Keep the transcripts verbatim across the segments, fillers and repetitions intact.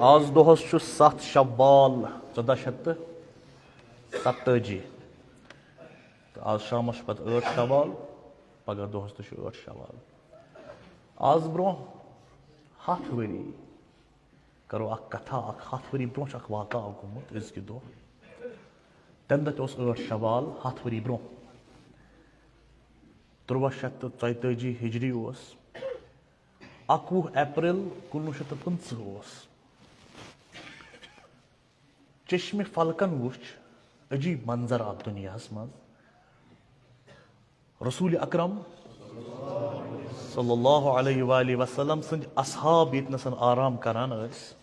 آز دۄہس چھُ ستھ شوال، ژۄداہ شیٚتھ تہٕ ستتٲجی۔ تہٕ آز شامس چھُ پتہٕ ٲٹھ شوال، پگاہ دۄہس تہِ چھُ ٲٹھ شوال۔ آز برونٛہہ ہتھ ؤری کرو اکھ کتھا، اکھ ہتھ ؤری برونٛہہ چھُ اکھ واقعہ اکھ گوٚمُت أزکہِ دۄہ۔ تمہِ دۄہ تہِ اوس ٲٹھ شوال، ہتھ ؤری برونٛہہ۔ تُرٛواہ شیٚتھ تہٕ ژۄیتٲجی ہجری اوس، اکوُہ اپریل کُنوُہ شیٚتھ تہٕ پٕنٛژٕہ اوس۔ چشمِ فلکن وُچھ عجیب منظر اتھ دُنیاہس منٛز۔ رسول اکرم صلی اللہ علیہ وآلہ وسلم سٕنٛدۍ اصحاب ییٚتہِ نسن آرام کران ٲسۍ،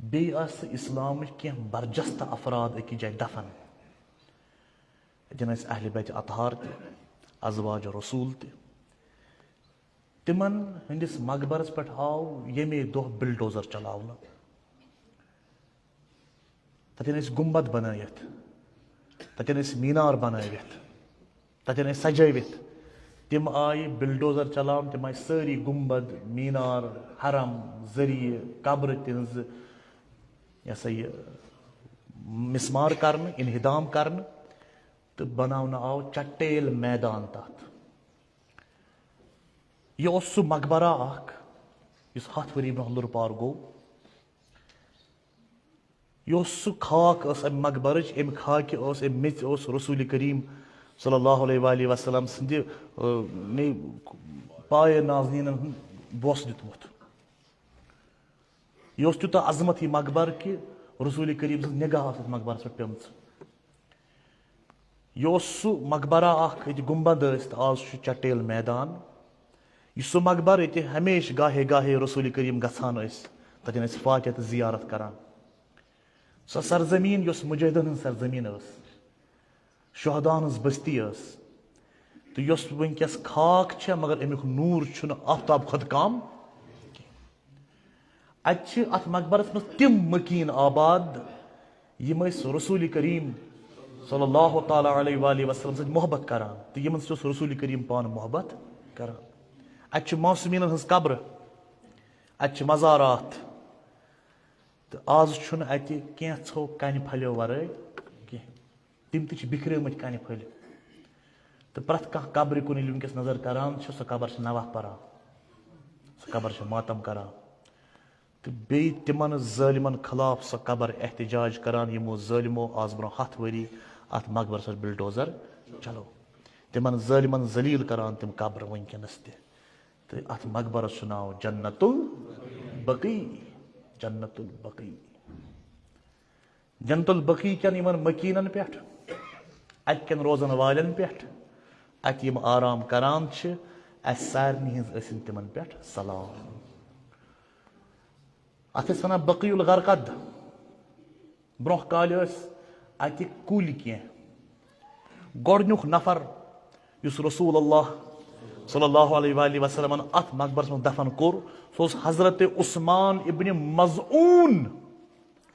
بیٚیہِ ٲسۍ اسلامٕکۍ کینٛہہ برجستہٕ افراد أکِس جایہِ دفن۔ ییٚتٮ۪ن ٲسۍ اہل بیت اطہار تہِ، ازواج رسول تہِ۔ تِمن ہٕنٛدِس مقبرس پٮ۪ٹھ آو ییٚمے دۄہ بلڈوزر چلاونہٕ۔ تتٮ۪ن ٲسۍ گُنبد بنٲوِتھ، تتٮ۪ن ٲسۍ مینار بنٲوِتھ، تتٮ۪ن ٲسۍ سجٲوِتھ۔ تِم آیہِ بلڈوزر چلاونہٕ، تِم آیہِ سٲری گُنبد، مینار، حرم، ذٔریعہٕ، قبرٕ تِہنٛزٕ، یہِ ہسا یہِ، مسمار کرنہٕ، انہدام کرنہٕ، تہٕ بناونہٕ آو چٹیل میدان تتھ۔ یہِ اوس سُہ مقبرہ اکھ یُس ہتھ ؤری برونٛہہ لُرٕ پار گوٚو۔ یہِ اوس سُہ خاک ٲس امہِ مقبرٕچ، امہِ خاکہِ اوس، امہِ میٚژِ اوس رسول کریم صلی اللہ علیہ وآلہ وسلم سٕنٛدِ، ٲ، نے پایہِ نازنیٖنن ہُنٛد بوسہٕ دیُتمُت۔ یہِ اوس تیوٗتاہ عظمت یہِ مقبر کہِ رسول کریم سٕنٛز نگاہ ٲس اتھ مقبرس پٮ۪ٹھ پیمٕژ۔ یہِ اوس سُہ مقبرہ اکھ، ییٚتہِ گُنبد ٲسۍ تہٕ آز چھُ چٹیل میدان۔ یہِ سُہ مقبر ییٚتہِ ہمیشہٕ گاہے گاہے رسول کریم گژھان ٲسۍ، تتٮ۪ن ٲسۍ فاتحہ تہٕ زیارت کران۔ سۄ سرزمین یۄس مجاہدن ہٕنٛز سرزمین ٲس، شہداہن ہٕنٛز بستی ٲس، تہٕ یۄس وٕنکیٚس خاک چھےٚ، مگر امیُک نور چھُنہٕ آفتاب کھۄتہٕ کم۔ اتہِ چھِ اتھ مقبرس منٛز تِم مکین آباد، یِم ٲسۍ رسول کریم صلی اللہ تعالیٰ علیہ وآلہ وسلم سۭتۍ محبت کران، تہٕ یِمن سۭتۍ اوس رسول کریم پانہٕ محبت کران۔ اتہِ چھِ معصومینن ہٕنٛز قبرٕ، اتہِ چھِ مزارات، تہٕ آز چھُنہٕ اتہِ کینٛژھو کنہِ پھلیو ورٲے کینٛہہ۔ تِم تہِ چھِ بِکھریمٕتۍ کنہِ پھٔلۍ۔ تہٕ پرٛٮ۪تھ کانٛہہ قبرِ کُن ییٚلہِ وٕنکیٚس نظر کران چھِ، سۄ قبر چھِ نوحہ پران، سۄ قبر چھِ ماتم کران۔ تہٕ بیٚیہِ تِمن ظٲلمن خلاف سۄ قبر احتجاج کران، یِمو ظٲلمو آز برونٛہہ ہتھ ؤری اتھ مقبرس پٮ۪ٹھ بلڈوزر چلو۔ تِمن ظٲلمن ذلیل کران تِم قبرٕ وٕنکیٚنس تہِ۔ تہٕ اتھ مقبرس چھُ ناو جنت البقیع، جنت البقیع۔ جنت البقیع کٮ۪ن یِمن مکینن پٮ۪ٹھ، اتہِ کٮ۪ن روزن والٮ۪ن پٮ۪ٹھ، اتہِ یِم آرام کران چھِ، اسہِ سارنٕے ہٕنٛز ٲسِن تِمن پٮ۪ٹھ سلام۔ اتھ ٲسۍ ونان بقیع الغرقد۔ برونٛہہ کالہِ ٲسۍ اتہِ کُلۍ کینٛہہ۔ گۄڈٕنیُک نفر یُس رسول اللہ صلی اللہ علیہ وآلہ وسلمن اتھ مقبرس منٛز دفن کوٚر، سُہ اوس حضرت عثمان ابن مظعون۔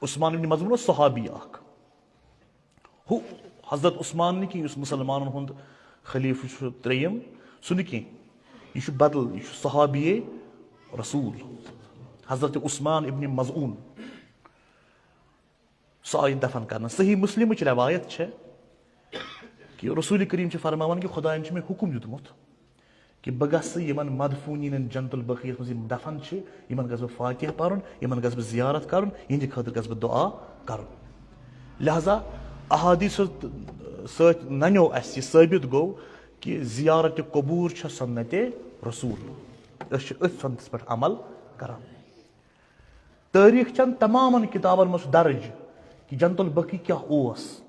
عثمان ابن مظعون اوس صحابی اکھ۔ ہُہ حضرت عثمان نہٕ کینٛہہ یُس مُسلمانن ہُنٛد خلیفہٕ چھُ ترٛیٚیِم، سُہ نہٕ کینٛہہ۔ یہِ چھُ بدل، یہِ چھُ صحابی رسول، حضرت عثمان ابن مظعون۔ سُہ آو یہِ دفن کرنہٕ۔ صحیح مسلمٕچ روایت چھےٚ کہِ رسول کریم چھِ فرماوان کہِ خدایَن چھُ مےٚ حکم دیُتمُت کہِ بہٕ گژھٕ یِمن مدفوٗنیٖنن جنت البقیعس منٛز یِم دفن چھِ، یِمن گژھٕ بہٕ فاتحہ پرُن، یِمن گژھٕ بہٕ زیارت کرُن، یِہنٛدِ خٲطرٕ گژھٕ بہٕ دعا کرُن۔ لہذا احادیث سۭتۍ ننیو اسہِ یہِ ثٲبت گوٚو کہِ زیارت قبور چھےٚ سنت رسول۔ أسۍ چھِ أتھۍ سنتس پٮ۪ٹھ عمل کران۔ تٲریٖخ چٮ۪ن تمامن کِتابن منٛز چھُ درج کہِ جنت البقیع کیٛاہ اوس۔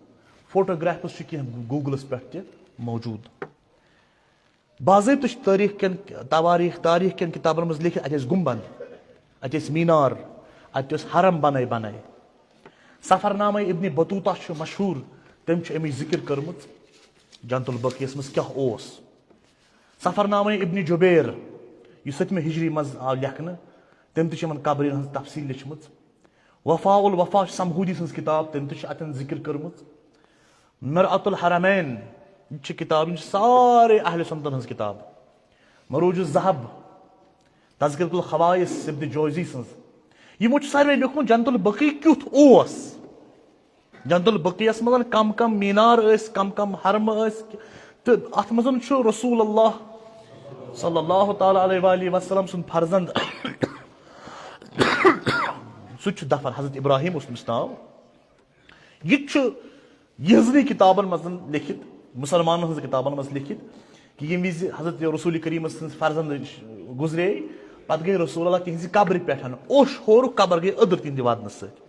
فوٹوگرافس چھِ کینٛہہ گوگلس پٮ۪ٹھ تہِ موجود۔ باضٲبطہٕ چھُ تٲریٖخ کٮ۪ن، تواریٖخ، تاریٖخ کٮ۪ن کِتابن منٛز لیکھِتھ، اتہِ ٲسۍ گُنبد، اتہِ ٲسۍ مینار، اتہِ اوس حرم بنٲے بنٲے۔ سفرنامہ ابن بطوطہ چھُ مشہوٗر، تٔمۍ چھُ اَمِچ ذِکِر کٔرمٕژ، جنت البقیعس منٛز کیٛاہ اوس۔ سفرنامہ ابن جبیر، یُس سٔتمہِ ہجری منٛز آو لیکھنہٕ، تٔمۍ تہِ چھِ یِمن قبرٮ۪ن ہٕنٛز تفصیٖل لیچھمٕژ۔ وفاء الوفا چھِ سمہودی سٕنٛز کِتاب، تٔمۍ تہِ چھِ اتٮ۪ن ذِکِر کٔرمٕژ۔ مرآة الحرمین، یہِ چھِ کِتاب، یِم چھِ سارے اہل سنتن ہٕنٛز کِتاب۔ مروج الذہب، تذکرۃ الخوائص ابن جوزی سٕنٛز، یِمو چھُ ساروے لیوٚکھمُت جنت البقیع کیُتھ اوس۔ جنت البقیعس منٛز کم کم مینار ٲسۍ، کم کم حرمہٕ ٲسۍ، تہٕ اتھ منٛز چھُ رسول اللہ صلی اللہ تعالیٰ علیہ وآلہ وسلم سُنٛد فرزند سُہ تہِ چھُ دفن، حضرت ابراہیم اوس تٔمِس ناو۔ یہِ تہِ چھُ یِہٕنٛزنٕے کِتابن منٛز لیکھِتھ، مُسلمانن ہٕنٛز کِتابن منٛز لیکھِتھ، کہِ ییٚمہِ وِزِ حضرت رسول کریم سٕنٛز فرزند گُزرے، پتہٕ گٔے رسول اللہ تِہنٛزِ قبرِ پٮ۪ٹھ، اوٚش ہورُکھ، قبر گٔے أدٕر تِہنٛدِ ودنہٕ سۭتۍ۔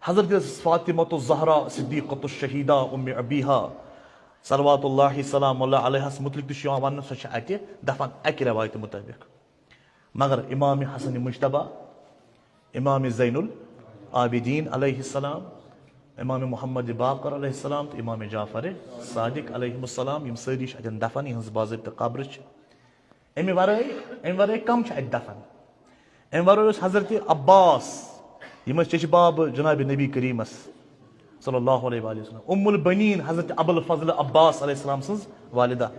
حضرت فاطمہ الزہرا صدیقۃ الشہیدہ ام ابیہا صلوات اللہ سلام اللہ علیہس متعلق تہِ چھُ یِوان وننہٕ، سۄ چھِ اتہِ دفن اکہِ روایتہِ مطٲبق۔ مگر امام حسن مجتبیٰ، امام زین العابدین علیہ السلام، امام محمد باقر علیہ السلام تہٕ امام جعفر صادق علیہ السلام، یِم سٲری چھِ اتٮ۪ن دفن، یِہٕنٛز باضٲبطہٕ قبرٕ چھِ۔ امہِ ورٲے، امہِ ورٲے کم چھِ اتہِ دفن؟ امہِ ورٲے اوس حضرت عباس، یِم ٲسۍ چچہِ باب جناب نبی کریمس صلی اللہ علیہ وآلہ وسلم، ام البنین حضرت ابو الفضل عباس علیہ السلام سٕنٛز والدہ،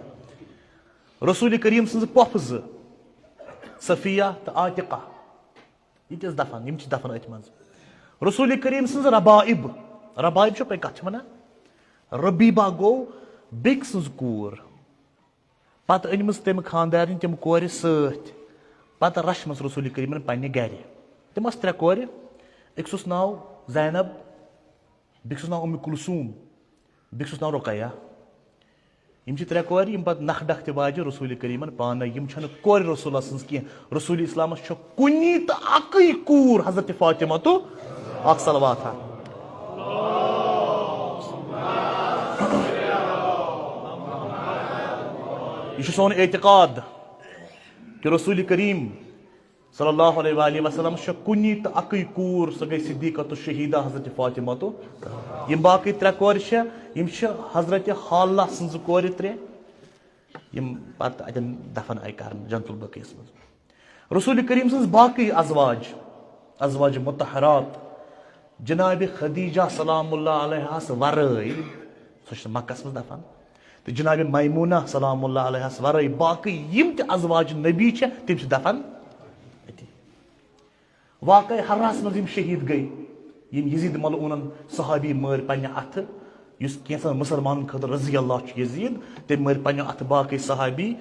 رسول کریم سٕنٛز پۄپھٕ زٕ، صفیہ تہٕ عاتقہ۔ یہِ تہِ ٲس دفن، یِم چھِ دفن أتھۍ منٛز۔ رسول کریم سٕنٛز ربائب، ربائب چھو تۄہہِ کتھ چھِ ونان؟ ربیبہ گوٚو بیٚکہِ سٕنٛز کوٗر۔ پتہٕ أنمٕژ تٔمۍ خاندارنہِ تِم کورِ سۭتۍ۔ پتہٕ رچھمٕژ رسول کریمن پننہِ گرِ۔ تِم آسہٕ ترٛےٚ کورِ۔ أکِس اوس ناو زینب، بیٚکِس اوس ناو ام کلثوم، بیٚکِس اوس ناو رقیہ۔ یِم چھِ ترٛےٚ کورِ، یِم پتہٕ نکھٕ ڈکھ تہِ واجہِ رسول کریمن پانے۔ یِم چھنہٕ کورِ رسول اللہ سٕنٛز کینٛہہ۔ رسول اسلامس چھِ کُنی تہٕ اکٕے کوٗر حضرت فاطمہ تہٕ اکھ صلوات ہا۔ یہِ چھُ سون اعتقاد کہِ رسول کریم صلی اللہ علیہ وآلہ وسلم چھِ کُنی تہٕ اکٕے کوٗر، سۄ گٔے صدیقۃ الشہیدہ حضرت فاطمہ تہٕ یِم باقٕے ترٛےٚ کورِ چھِ، یِم چھِ حضرت حالہ سٕنٛزٕ کورِ ترٛےٚ، یِم پتہٕ اتٮ۪ن دفن آیہِ کرنہٕ جنت البقیعس منٛز۔ رسول کریم سٕنٛز باقٕے ازواج، ازواج مطہرات، جناب خدیجہ سلام اللہ علیہس ورٲے، سۄ چھِ مکس منٛز دفن، تہٕ جناب میمونہ سلام اللہ علیہس ورٲے باقٕے یِم تہِ ازواج نبی چھِ، تِم چھِ دفن أتی۔ واقعہ حراہس منٛز یِم شہید گٔے، یِم یزید ملعونن صحابی مٲرۍ پننہِ اتھٕ، یُس کینٛژن مسلمانن خٲطرٕ رضی اللہ چھُ یزید، تٔمۍ مٲرۍ پننہِ اتھٕ باقٕے صحابی۔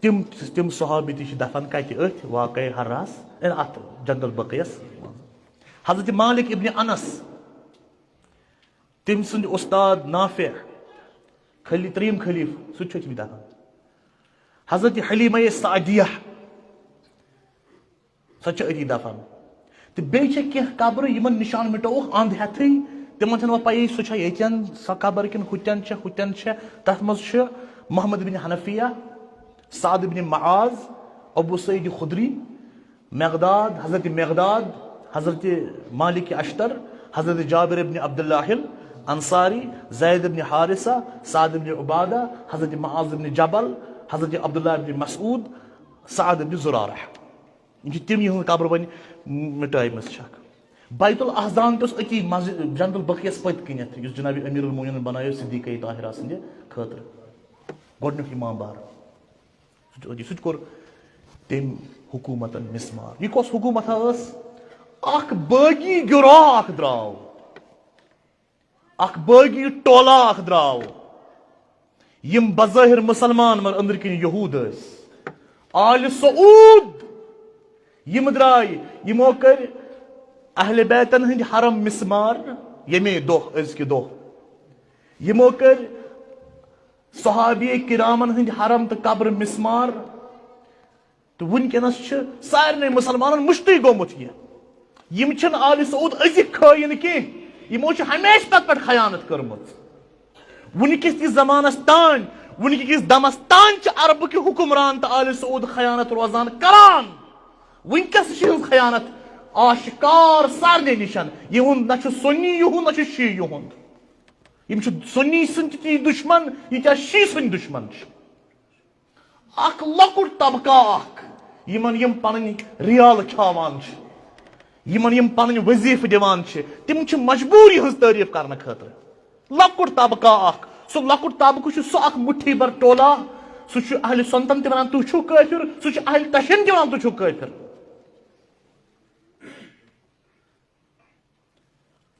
تِم، تِم صحابی تہِ چھِ دفن کتہِ؟ أتھۍ واقعہ حراہس، اے، اتھ جنت البقیعس منٛز۔ حضرت مالک ابن انس، تٔمۍ سُنٛد استاد نافع، خلی-، ترٛیٚیِم خلیفہٕ، سُہ تہِ چھُ أتھی دفن۔ حضرت حلیمہ سعدیہ، سۄ چھِ أتی دفن۔ تہٕ بیٚیہِ چھےٚ کینٛہہ قبرٕ، یِمن نشان مِٹووُکھ اند ہٮ۪تھٕے، تِمن چھَنہٕ وۄنۍ پَیی سۄ چھےٚ ییٚتٮ۪ن، سۄ قبر کِنہٕ ہُتٮ۪ن چھےٚ، ہُتٮ۪ن چھےٚ۔ تَتھ منٛز چھُ محمد بن حنفیہ، سعد بن معاذ، ابو سعید خدری، مقداد، حضرت مقداد، حضرت مالک اشتر، حضرت جابر ابن عبداللہ الانصاری، زید ابن حارثہ، سعد ابن عبادہ، حضرت معاذ ابن جبل، حضرت عبداللہ ابن مسعود، سعد ابن زرارہ۔ یِم چھِ تِم، یِہٕنٛز قبر وۄنۍ مِٹٲومٕژ چھکھ۔ بیت الاحزان تہِ اوس أتی مسجد جنت البقیعس پٔتۍ کِنٮ۪تھ، یُس جناب امیر المومنین بنایو صدیقہ طاہرہ سٕنٛدِ خٲطرٕ گۄڈٕنیُک امام بار۔ سُہ تہِ، سُہ تہِ کوٚر تٔمۍ حکوٗمتن مسمار۔ یہِ کۄس حکوٗمت ہا ٲس؟ اکھ بٲغی گروہ اکھ درٛاو، اکھ بٲغی ٹولہ اکھ درٛاو، یِم بظٲہر مسلمان مگر أنٛدرٕ کِنۍ یہوٗد ٲسۍ۔ آلِ سعود یِم درٛاے، یِمو کٔرۍ اہل بیتن ہٕنٛدۍ حرم مسمار ییٚمے دۄہ، أزکہِ دۄہ۔ یِمو کٔرۍ صحابی کرامن ہٕنٛدۍ حرم تہٕ قبرٕ مسمار۔ تہٕ وٕنکیٚنس چھِ سارنٕے مسلمانن مٔشتٕے گوٚمُت یہِ۔ یِم چھِنہٕ آلِ سعود أزِکۍ خٲیِن کینٛہہ، یِمو چھِ ہمیشہٕ پتہٕ پٮ۪ٹھ خیانت کٔرمٕژ۔ وٕنکِس تہِ زمانس تام، وٕنکِس دمس تام چھِ عربہٕ کہِ حکمران تہٕ آلِ سعود خیانت روزان کران۔ وٕنکیٚس چھِ یِہٕنٛز خیانت آشکار سارنٕے نِشن۔ یِہُنٛد نہ چھُ سُنی یِہُنٛد، نہ چھُ شیعہ یِہُنٛد۔ یِم چھِ سُنی سٕنٛدۍ تہِ دُشمن، ییٖتیٛاہ شیعہ سٕنٛدۍ دُشمن چھِ۔ اکھ لۄکُٹ طبقہٕ اکھ، یِمن یِم پنٕنۍ ریال کھیاوان چھِ، یِمن یِم پنٕنۍ وظیفہٕ دِوان چھِ، تِم چھِ مجبوٗر یِہٕنٛز تعریف کرنہٕ خٲطرٕ۔ لۄکُٹ طبقہٕ اکھ، سُہ لۄکُٹ طبقہٕ چھُ سُہ اکھ مُٹھی بھر ٹولہ، سُہ چھُ اہل سنتن تہِ ونان، "تُہۍ چھِو کٲفِر"، سُہ چھُ اہل تشین تہِ ونان، "تُہۍ چھِو کٲفِر"۔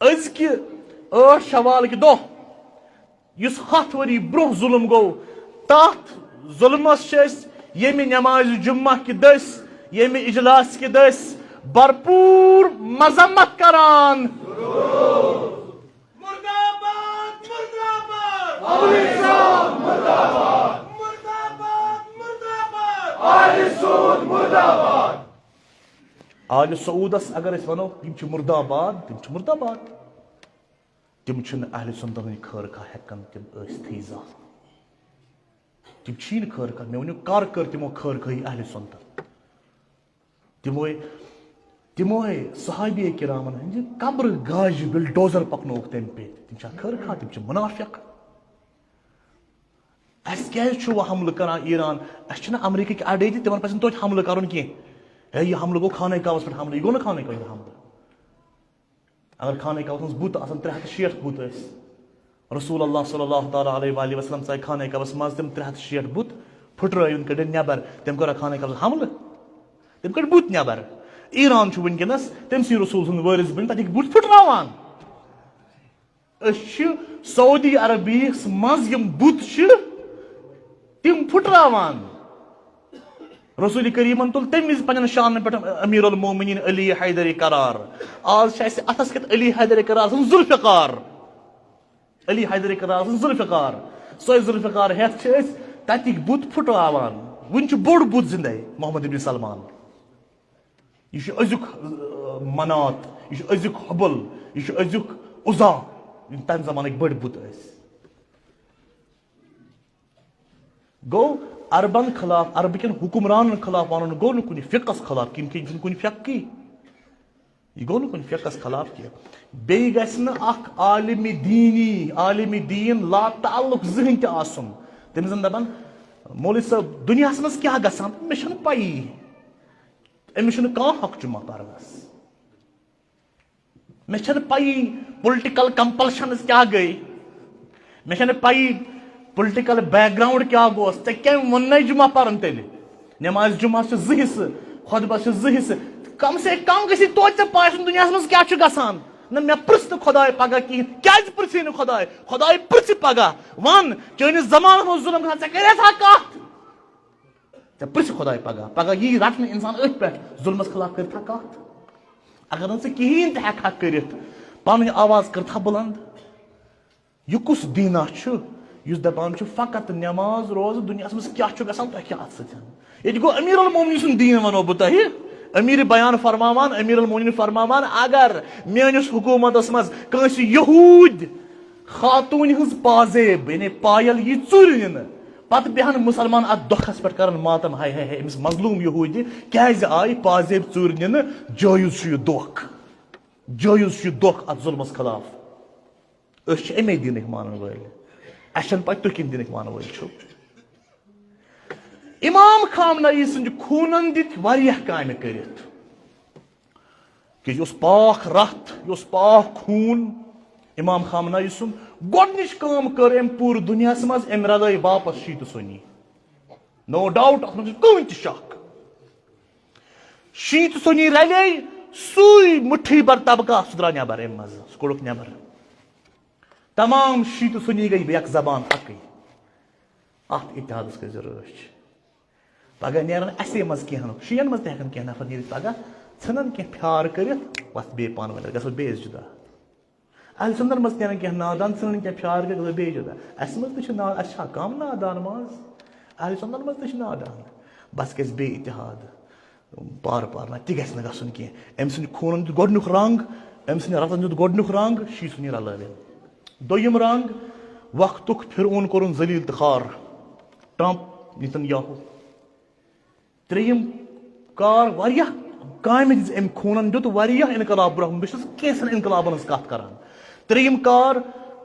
أزکہِ ٲٹھ شوال کہِ دۄہ یُس ہتھ ؤری برونٛہہ ظُلم گوٚو، تتھ ظُلمس چھِ أسۍ ییٚمہِ نمازِ جمعہ کہِ دٔسۍ، ییٚمہِ اجلاس کہِ دٔسۍ بھرپوٗر مذمت کران۔ مردہ باد، مردہ باد۔ مردہ باد، مردہ باد۔ آل سعودس اگر أسۍ ونو، یِم چھِ مردہ باد، تِم چھِ مردہ باد۔ تِم چھِنہٕ اہل سنتن ہٕنٛدۍ خٲر خواہ ہٮ۪کان تِم ٲسۍتھٕے زانٛہہ۔ تِم چھی نہٕ خٲر خواہ۔ مےٚ ؤنِو، کر کٔر تِمو خٲر خواہی اہل سنتن؟ تِموے، تِموے صحابی کرامن ہٕنٛدِ قبرٕ گاجہِ بلڈوزر پکنووُکھ تَمہِ پیٚٹھۍ۔ تِم چھا خٲر خواہ؟ تِم چھِ منافق۔ اَسہِ کیٛازِ چھُ وۄنۍ حملہٕ کران ایران؟ اَسہِ چھِنہٕ امریکہٕکۍ اَڈٕے تہِ، تِمن پَزِ نہٕ توتہِ حملہٕ کرُن کینٛہہ۔ ہے، یہِ حملہٕ گوٚو خانہ کعبس پٮ۪ٹھ حملہٕ، یہِ گوٚو نہٕ خانہ کعبس پٮ۪ٹھ حملہٕ۔ اگر خانہ کعبس منٛز بُت آسن، ترٛےٚ ہتھ تہٕ شیٹھ بُت ٲسۍ، رسول اللہ صلی اللہ تعالیٰ علیہ وآلہ وسلم ژایہِ خانہ کعبس منٛز تِم ترٛےٚ ہتھ تہٕ شیٹھ بُت، پھٕٹرٲوِن، کٔڑِن نٮ۪بر، تٔمۍ کوٚرا خانہ کعبس حملہٕ؟ تٔمۍ کٔڑۍ بُت نٮ۪بر۔ ایران چھُ وٕنکیٚنس تٔمۍ سٕے رسول سُنٛد وٲرِث بٔنِتھ تَتِکۍ بُت پھٕٹراوان۔ أسۍ چھِ سعودی عربیس منٛز یِم بُت چھِ، تِم پھٕٹراوان۔ رسول کریمن تُل تَمہِ وِزِ پننٮ۪ن شانن پٮ۪ٹھ امیر المومنین علی حیدر قرار۔ آز چھِ اَسہِ اَتھس کٮ۪تھ علی حیدر قرار سُنٛد ذوالفقار۔ علی حیدر قرار سُنٛد ذوالفقار۔ سۄے ذوالفقار ہٮ۪تھ چھِ أسۍ تَتِکۍ بُت پھٕٹراوان۔ وُنہِ چھُ بوٚڑ بُت زِندَے، محمد ابن سلمان۔ یہِ چھُ أزیُک، آ، منات، یہِ چھُ أزیُک حبل، یہِ چھُ أزیُک عزا۔ یِم تَمہِ زمانٕکۍ بٔڑۍ بُت ٲسۍ۔ گوٚو، عربن خلاف، عربہٕ کٮ۪ن حکمرانن خلاف ونُن گوٚو نہٕ کُنہِ فقس خلاف، کِنہٕ کِنہٕ چھُنہٕ کُنہِ فقہٕے۔ یہِ گوٚو نہٕ کُنہِ فقس خلاف کینٛہہ۔ بیٚیہِ گژھِ نہٕ اکھ عالمِ دیٖنی، عالمِ دیٖن لا تعلق زٕہٕنۍ تہِ آسُن۔ تٔمِس زن دپان، "مولوی صٲب، دُنیاہس منٛز کیٛاہ گژھان؟ مےٚ چھَنہٕ پَیی۔ أمِس چھُنہٕ کانٛہہ حق جمعہ پرنس۔" مےٚ چھَنہٕ پَیی political compulsions کیٛاہ گٔے۔ مےٚ چھَنہٕ پَیی political background کیٛاہ گوس۔ ژےٚ کٔمۍ ووٚننَے جمعہ پَرُن تیٚلہِ؟ نماز جمعہ چھِ زٕ حصہٕ، خطبس چھِ زٕ حصہٕ۔ کم سے کم گژھی توتہِ ژےٚ پَے آسُن دُنیاہَس منٛز کیٛاہ چھُ گژھان۔ نہ، مےٚ پرٛژھ نہٕ خۄداے پگاہ کِہیٖنۍ۔ کیٛازِ پرٛژھی نہٕ خۄداے؟ خۄداے پرٛژھِ پگاہ۔ وَن، چٲنِس زمانَس منٛز ظُلم گژھان، ژےٚ کَریتھا کَتھ؟ ژےٚ پرٛژھِ خۄداے پگاہ۔ پگاہ یی رٹنہٕ انسان أتھۍ پٮ۪ٹھ، ظُلمس خلاف کٔرتھا کتھ؟ اگر نہٕ ژٕ کِہیٖنۍ تہِ ہٮ۪کہٕ ہا کٔرِتھ، پنٕنۍ آواز کٔرتھا بُلند؟ یہِ کُس دیٖنا چھُ یُس دپان چھُ فقط نٮ۪ماز روزٕ، دُنیاہس منٛز کیٛاہ چھُ گژھان تۄہہِ کیٛاہ اتھ سۭتۍ؟ ییٚتہِ گوٚو امیر المومنین سُنٛد دیٖن، ونو بہٕ تۄہہِ۔ امیر بیان فرماوان، امیر المومنین فرماوان، اگر میٲنِس حکوٗمتس منٛز کٲنٛسہِ یہوٗدۍ خاتوٗنہِ ہٕنٛز پازیب، یعنی پایل، یی ژوٗرِ نِنہٕ، پتہٕ بیہن مُسلمان اتھ دۄکھس پٮ۪ٹھ کرن ماتم، ہاے ہاے ہاے، أمِس مظلوٗم یہوٗدِ کیازِ آیہِ پازیب ژوٗرِ نِنہٕ؟ جٲیز چھُ یہِ دۄکھ، جٲیز چھُ یہِ دۄکھ اتھ ظُلمس خلاف۔ أسۍ چھِ امے دیٖنٕکۍ مانن وٲلۍ، اسہِ چھنہٕ پتہ تُہۍ کمہِ دیٖنٕکۍ مانن وٲلۍ چھِو۔ امام خامنہ ای سٕنٛدِ خوٗنن دِتۍ واریاہ کامہِ کٔرِتھ۔ کہِ یہِ اوس پاک رتھ، یہِ اوس پاک خوٗن۔ امام خامنہ ای سُنٛد گۄڈٕنِچ کٲم کٔر أمۍ پوٗرٕ دُنیاہس منٛز، أمۍ رلٲے واپس شیعہ تہٕ سُنی۔ No doubt، اتھ منٛز چھُنہٕ کٕہٕنۍ تہِ شک۔ شیعہ تہٕ سُنی رلے، سُے مُٹھی بھر طبقہ، سُہ درٛاو نٮ۪بر امہِ منٛزٕ، سُہ کوٚڑُکھ نٮ۪بر۔ تمام شیعہ تہٕ سُنی گٔے یک زبان اکٕے۔ اتھ اتحادس کٔرۍزِ رٲچھ۔ پگاہ نیرن اسے منٛز کینٛہہ نفر، شیعن منٛز تہِ ہٮ۪کن کینٛہہ نفر نیٖرِتھ پگاہ، ژھٕنن کینٛہہ پھیار کٔرِتھ، وتھ بیٚیہِ پانہٕ ؤنۍ، گژھو بیٚیہِ أسۍ جدا۔ اہل سنتن منٛز تہِ نیرن کینٛہہ نادان، ژھٕنن کینٛہہ پھیار کٔرِتھ، گژھو بیٚیہِ جدا۔ اسہِ منٛز تہِ چھِ نا-، اسہِ چھا کم نادان منٛز؟ اہل سنتن منٛز تہِ چھِ نادان۔ بس گژھِ بیٚیہِ اتحاد۔ پار پار نہ، تہِ گژھِ نہٕ گژھُن کینٛہہ۔ أمۍ سٕنٛدِ خوٗنن دیُت گۄڈٕنیُک رنگ، أمۍ سٕنٛدِ رتن دیُت گۄڈٕنیُک رنگ، شی سُنی رلٲوِن۔ دوٚیِم رنگ، وقتُک فرعون کوٚرُن ذلیل تہٕ خوار، ٹرمپ، نیتن یاہو۔ ترٛیٚیِم کار، واریاہ کامہِ دِژ أمۍ خوٗنن، دیُت واریاہ انقلاب برونٛہہ۔ بہٕ چھُس کینٛژن انقلابن ہٕنٛز کتھ کران۔ ترٛیٚیِم کار،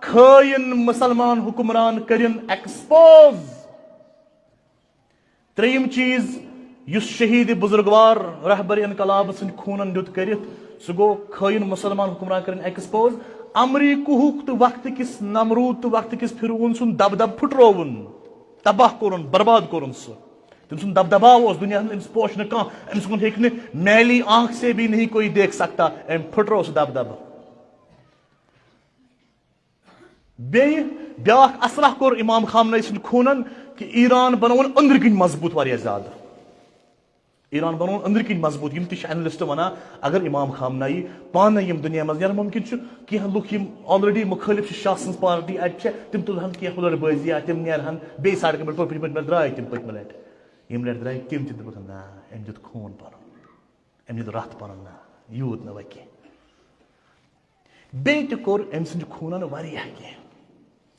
خٲیِن مسلمان حکمران کٔرِن ایکسپوز۔ ترٛیٚیِم چیٖز، یُس شہیٖد بزرگوار رہبر انقلاب سٕنٛدۍ خوٗنن دیُت کٔرِتھ، سُہ گوٚو خٲیِن مُسلمان حُکمران کٔرِن ایکسپوز۔ امریکہُک تہٕ وقتہٕ کِس نمروٗد تہٕ وقتہٕ کِس فرعون سُنٛد دبدب پھُٹرووُن، تباہ کوٚرُن، برباد کوٚرُن سُہ۔ تٔمۍ سُنٛد دبدباو اوس دُنیاہَس منٛز، أمِس پوش نہٕ کانٛہہ، أمِس کُن ہیٚکہِ نہٕ میلی آنکھ سے بھی نہیں کوئی دیکھ سکتا، أمۍ پھُٹروو سُہ دبدبہٕ۔ بیٚیہِ بیٛاکھ اصلاح کوٚر امام خامنہ ای سٕنٛدِ خوٗنن کہِ ایران بنووُن أنٛدرۍ کِنۍ مضبوٗط واریاہ زیادٕ۔ ایران بنووُن أنٛدرۍ کِنۍ مضبوٗط۔ یِم تہِ چھِ انلسٹ ونان، اگر امام خامنہ ای پانہٕ یِم دُنیا منٛز نیرن، ممکن چھُ کینٛہہ لُکھ یِم already مُخٲلف چھِ شاہ سٕنٛز پارٹی اَتہِ چھِ، تِم تُلہن کینٛہہ ہُلر بٲزی یا تِم نیرہن بیٚیہِ سڑکہِ پٮ۪ٹھ، پٔتۍ پٲٹھۍ درٛاے تِم پٔتمہِ لٹہِ۔ یِم لٹہِ درٛاے تِم تہِ دوٚپُکھ، نہ، أمۍ دیُت خوٗن پنُن، أمۍ دیُت رتھ پنُن، نہ، یوٗت نہٕ وۄنۍ کینٛہہ۔ بیٚیہِ تہِ کوٚر أمۍ سٕنٛدِ خوٗنن واریاہ کینٛہہ۔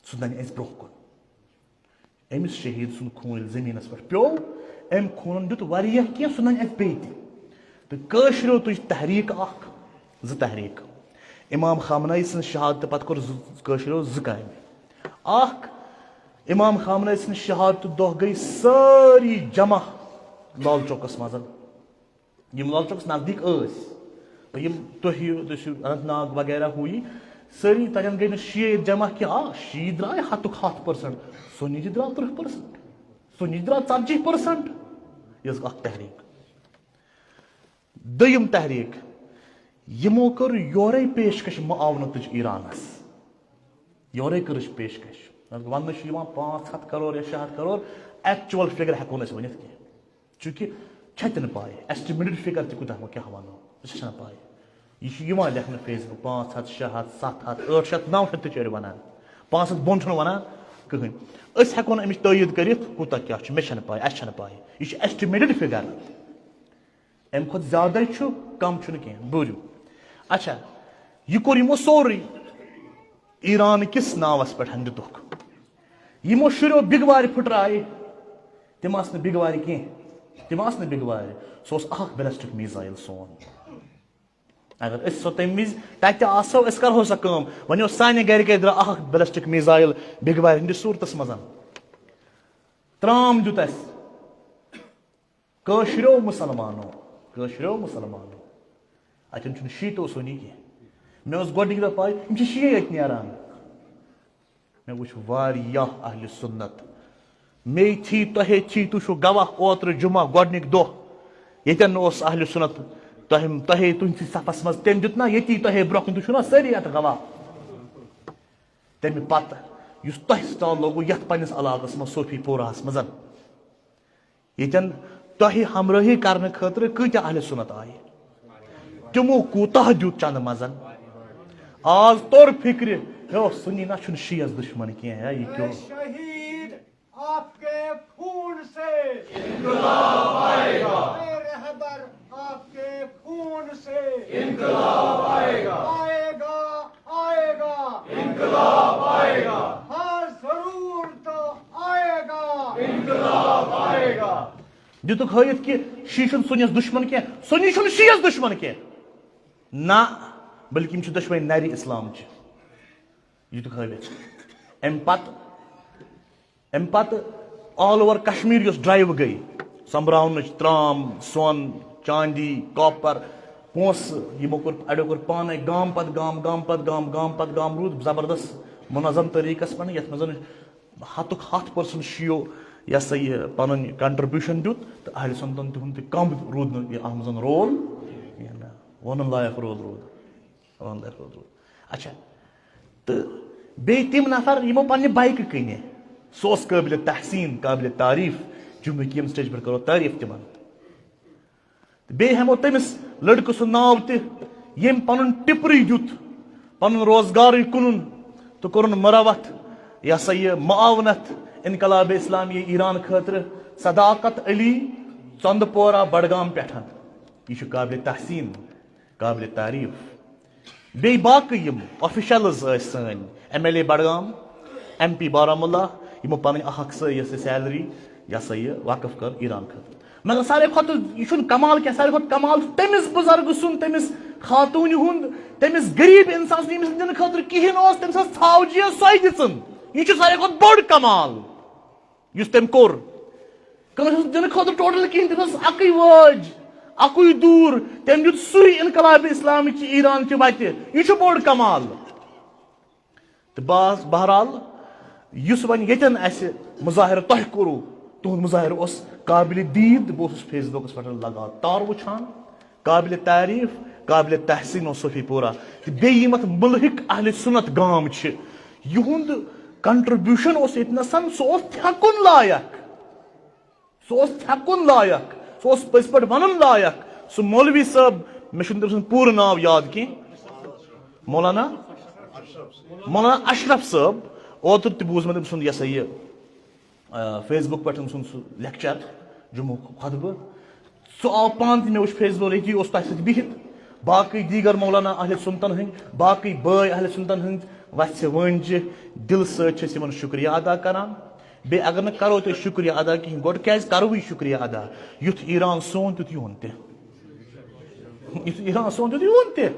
سُہ ننہِ اَسہِ برٛونٛہہ کُن۔ أمِس شہیٖد سُنٛد خوٗن ییٚلہِ زٔمیٖنَس پٮ۪ٹھ پیوٚو، أمۍ خوٗنن دیُت واریاہ کینٛہہ، سُہ ننہِ اَسہِ بیٚیہِ تہِ۔ تہٕ کٲشریو تُج تحریٖک اکھ، زٕ تحریٖک۔ امام خامنہ ای سٕنٛز شہادتہٕ پتہٕ کوٚر زٕ، کٲشریو زٕ کامہِ۔ اکھ، امام خامنہ ای سٕنٛز شہادتہٕ دۄہ گٔے سٲری جمع لال چوکس منٛز۔ یِم لال چوکس نزدیٖک ٲسۍ، تہٕ یِم تُہۍ یہِ، تُہۍ چھِو اننت ناگ وغیرہ ہُہ یہِ، سٲری تَتٮ۪ن گٔے نہٕ شیعہ جمع کینٛہہ۔ آ، شیعہ درٛاے ہَتُک ہَتھ پٔرسنٹ، سُنی تہِ درٛاو تٕرٛہ پٔرسنٹ، سُنی تہِ درٛاو ژتجی پٔرسنٹ۔ یہِ ٲس اکھ تحریٖک۔ دوٚیِم تحریٖک، یِمو کٔر یورے پیشکش معاونتٕچ ایرانس۔ یورے کٔرٕچ پیشکش۔ وَننہٕ چھُ یِوان پانٛژھ ہَتھ کرور یا شےٚ ہَتھ کرور، ایکچوئل فگر ہٮ۪کو نہٕ أسۍ ؤنِتھ کینٛہہ۔ چونکہ چھَتہِ نہٕ پاے، ایسٹیمیٹڈ فگر تہِ کوٗتاہ وۄنۍ کیٛاہ وَنو، أسۍ چھِنہٕ پاے۔ یہِ چھُ یِوان لیکھنہٕ فیس بُک، پانٛژھ ہَتھ، شےٚ ہَتھ، سَتھ ہَتھ، ٲٹھ شَتھ، نَو شَتھ تہِ چھِ أڑۍ وَنان۔ پانٛژھ ہَتھ بۄن چھُنہٕ وَنان کٕہٕنۍ۔ أسۍ ہٮ۪کو نہٕ اَمِچ تٲیٖد کٔرِتھ کوٗتاہ کیٛاہ چھُ، مےٚ چھَنہٕ پاے، اَسہِ چھَنہٕ پاے۔ یہِ چھُ ایسٹیمیٹڈ فگر۔ اَمہِ کھۄتہٕ زیادَے چھُ، کَم چھُنہٕ کینٛہہ۔ بوٗزِو۔ اچھا، یہِ کوٚر یِمو سورُے۔ ایران کِس ناوس پٮ۪ٹھ دِتُکھ۔ یِمو شُریو بِگوارِ پھٕٹرایہِ، تِم آسہٕ نہٕ بِگوارِ کینٛہہ، تِم آسہٕ نہٕ بِگوارِ۔ سُہ اوس اکھ بیلسٹک میزایل سون۔ اگر أسۍ سۄ تَمہِ وِزِ تَتہِ آسہو، أسۍ کرہو سۄ کٲم۔ وۄنۍ اوس سانہِ گرِ گرِ درٛاو اکھ بیلسٹک میزایل بِگوارِ ہٕنٛدِس صوٗرتس منٛز۔ ترام دیُت اَسہِ۔ کٲشریو مُسلمانو، کٲشریو مُسلمانو، اَتٮ۪ن چھُنہٕ شیٖتو سُنی کینٛہہ۔ مےٚ ٲس گۄڈٕنِکۍ دۄہ پَے، یِم چھِ شیٖعہ ییٚتہِ نیران۔ مےٚ وٕچھ واریاہ اہلِ سُنت۔ مے تھی تۄہے تھی، تُہۍ چھِو گواہ، اوترٕ جمعہ گۄڈٕنِکۍ دۄہ ییٚتٮ۪ن نہٕ اوس اہلِ سُنت، تۄہہِ، تۄہے تُہٕنٛدسٕے صفس منٛز، تٔمۍ دیُت نہ ییٚتی تۄہے برونٛہہ کُن، تُہۍ چھِو نہ سٲری اَتھ گواہ۔ تَمہِ پتہٕ یُس تۄہہِ سٹال لوگوُ یَتھ پنٛنِس علاقس منٛز صوفی پوراہس منٛز، ییٚتٮ۪ن تۄہہِ ہمرٲہی کرنہٕ خٲطرٕ کۭتیاہ اہلِ سُنت آیہِ؟ تِمو کوٗتاہ دیُت چندٕ منٛزن؟ آز توٚر فِکرِ، ہے، سُنی نہ چھُنہٕ شیعس دُشمن کینٛہہ، ہے، یہِ کیٛاہ؟ شہید آپ کے خون سے انقلاب آئے گا۔ اے رہبر آپ کے خون سے انقلاب آئے گا۔ آئے گا، آئے گا۔ انقلاب آئے گا۔ ہاں، ضرور تو آئے گا۔ انقلاب آئے گا۔ دِتُکھ ہٲیِتھ کہِ شیعہ چھُنہٕ سُنیَس دُشمن کینٛہہ، سُنی چھُنہٕ شیعس دُشمن کینٛہہ۔ نہ، بلکہِ یِم چھِ دۄشوے نرِ اسلامچہِ۔ یہِ دِتُکھ ہٲوِتھ۔ اَمہِ پتہٕ، اَمہِ پتہٕ all over کشمیر یۄس ڈرایو گٔے، سۄمبراونٕچ، ترام، سۄن، چاندی، کاپر، پونٛسہٕ، یِمو کوٚر، اَڑیو کوٚر پانے گام پتہٕ گام، گام پتہٕ گام، گام پتہٕ گام، روٗد زبردست منظم طریٖقس منٛز، یَتھ منٛز ہتُک ہتھ پٔرسنٹ شیو، یہِ ہسا یہِ، پنُن contribution دیُت، تہٕ اہلِ سنتن تِہُنٛد تہِ کم روٗد نہٕ یہِ اتھ منٛز رول کینٛہہ۔ نہ، ونُن لایق رول روٗد، ونُن لایق رول روٗد۔ اچھا، تہٕ بیٚیہِ تِم نفر یِمو پننہِ بایکہٕ کٕنہِ، سُہ اوس قٲبلِ تحسین، قٲبلِ تعریف، جمعہ کہِ ییٚمہِ stage پٮ۪ٹھ کرو تعریف تِمن۔ تہٕ بیٚیہِ ہٮ۪مو تٔمِس لٔڑکہٕ سُنٛد ناو تہِ، ییٚمۍ پنُن ٹِپرٕے دیُت، پنُن روزگارٕے کٕنُن تہٕ کوٚرُن مروت، یہِ ہسا یہِ معاونت انقلاب اسلامی ایران خٲطرٕ، صداقت علی، ژندٕ پورہ، بڈگام پٮ۪ٹھ۔ یہِ چھُ قابلِ تحسین، قابلِ تعریف۔ بیٚیہِ باقٕے یِم آفیشلز ٲسۍ سٲنۍ، M L A Budgam, M P Baramulla, یِمو پنٕنۍ اکھ اکھ سۄ یۄس یہِ سیلری، یہِ ہسا یہِ وقف کٔر ایران خٲطرٕ۔ مگر ساروی کھۄتہٕ، یہِ چھُنہٕ کمال کینٛہہ، ساروی کھۄتہٕ کمال چھُ تٔمِس بُزرگہٕ سُنٛد، تٔمِس خاتوٗنہِ ہُنٛد، تٔمِس غریٖب انسان سُنٛد، ییٚمِس نہٕ دِنہٕ خٲطرٕ کِہیٖنۍ اوس، تٔمِس ٲس ژھاوجہِ سۄے دِژٕن۔ یہِ چھُ ساروی کھۄتہٕ بوٚڑ کمال یُس تٔمۍ کوٚر۔ کٲنٛسہِ اوس نہٕ دِنہٕ خٲطرٕ ٹوٹل کِہیٖنۍ، تٔمِس ٲس اَکٕے وٲج، اَکُے دوٗر، تٔمۍ دیُت سُے انقلاب اسلامٕچ ایران چہِ وتہِ۔ یہِ چھُ بوٚڑ کمال۔ تہٕ باز، بہرحال، یُس وۄنۍ ییٚتٮ۪ن اَسہِ مظاہرٕ تۄہہِ کوٚروٕ، تُہُنٛد مظاہرٕ اوس قابلِ دید، بہٕ اوسُس فیس بُکَس پٮ۪ٹھ لگاتار وٕچھان، قابلِ تعریف، قابلِ تحسین اوس صوفی پورہ۔ تہٕ بیٚیہِ یِم اَتھ مُلحِق اہلِ سُنت گام چھِ، یِہُنٛد کنٹریبیوشن اوس ییٚتہِ نَسَن، سُہ اوس تھٮ۪کُن لایق۔ سُہ اوس تھٮ۪کُن لایق، سُہ اوس پٔزۍ پٲٹھۍ وَنُن لایق۔ سُہ مولوی صٲب، مےٚ چھُنہٕ تٔمۍ سُنٛد پوٗرٕ ناو یاد کینٛہہ، مولانا، مولانا اشرف صٲب۔ اوترٕ تہِ بوٗز مےٚ تٔمۍ سُنٛد، یہِ ہسا یہِ، آ، فیس بُک پٮ۪ٹھ تٔمۍ سُنٛد سُہ لیکچر، جمعہ خطبہٕ۔ سُہ آو پانہٕ تہِ، مےٚ وٕچھ فیس بُک، ییٚتی اوس تۄہہِ سۭتۍ بِہِتھ۔ باقٕے دیٖگر مولانا اہل سُنتن ہٕنٛدۍ، باقٕے بٲے اہل سُنتن ہٕنٛدۍ، وَژھِ وٲنجہِ، دِلہٕ سۭتۍ چھِ أسۍ یِمن شُکریہ ادا کران۔ بیٚیہِ اگر نہٕ کرو تُہۍ شُکریہ ادا کِہیٖنۍ، گۄڈٕ کیازِ کروٕے شُکریہ ادا؟ یُتھ ایران سون، تیُتھ یِہُنٛد تہِ۔ یُتھ ایران سون، تیُتھ یِہُنٛد تہِ۔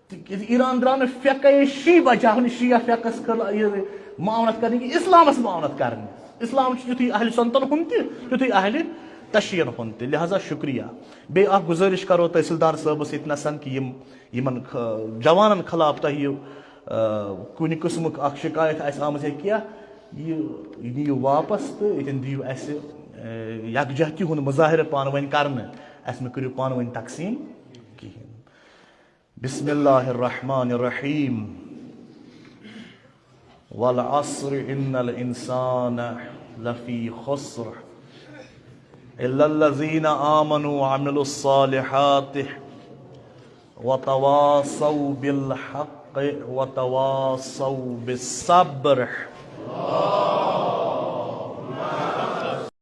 تِکیازِ ایران درٛاو نہٕ فقہ شیعہ بچاونہٕ، شیعہ فقس خٲطرٕ یہِ معاونت کرنہٕ کہِ اسلامس معاونت کرنہٕ۔ اسلام چھُ یُتھُے اہل سنتن ہُنٛد تہِ، تیُتھُے اہل تشیعن ہُنٛد تہِ۔ لہذا شُکریہ۔ بیٚیہِ اکھ گُزٲرِش کرو تحصیلدار صٲبس ییٚتہِ نَسَن کہِ یِم، یِمن خ-، جوانن خلاف تۄہہِ یہِ، آ، کُنہِ قٕسمُک اکھ شکایت آسہِ آمٕژ یا کینٛہہ، یہِ، یہِ نِیِو واپس تہٕ ییٚتٮ۪ن دِیِو اَسہِ، آ، یکجہتی ہُنٛد مظاہرٕ پانہٕ ؤنۍ کرنہٕ۔ اَسہِ مہ کٔرِو پانہٕ ؤنۍ تقسیٖم کِہیٖنۍ۔ بسم الله الرحمن الرحيم. والعصر إن الإنسان لفي خسر. إلا الذين آمنوا وعملوا الصالحات وتواصوا بالحق وتواصوا بالصبر.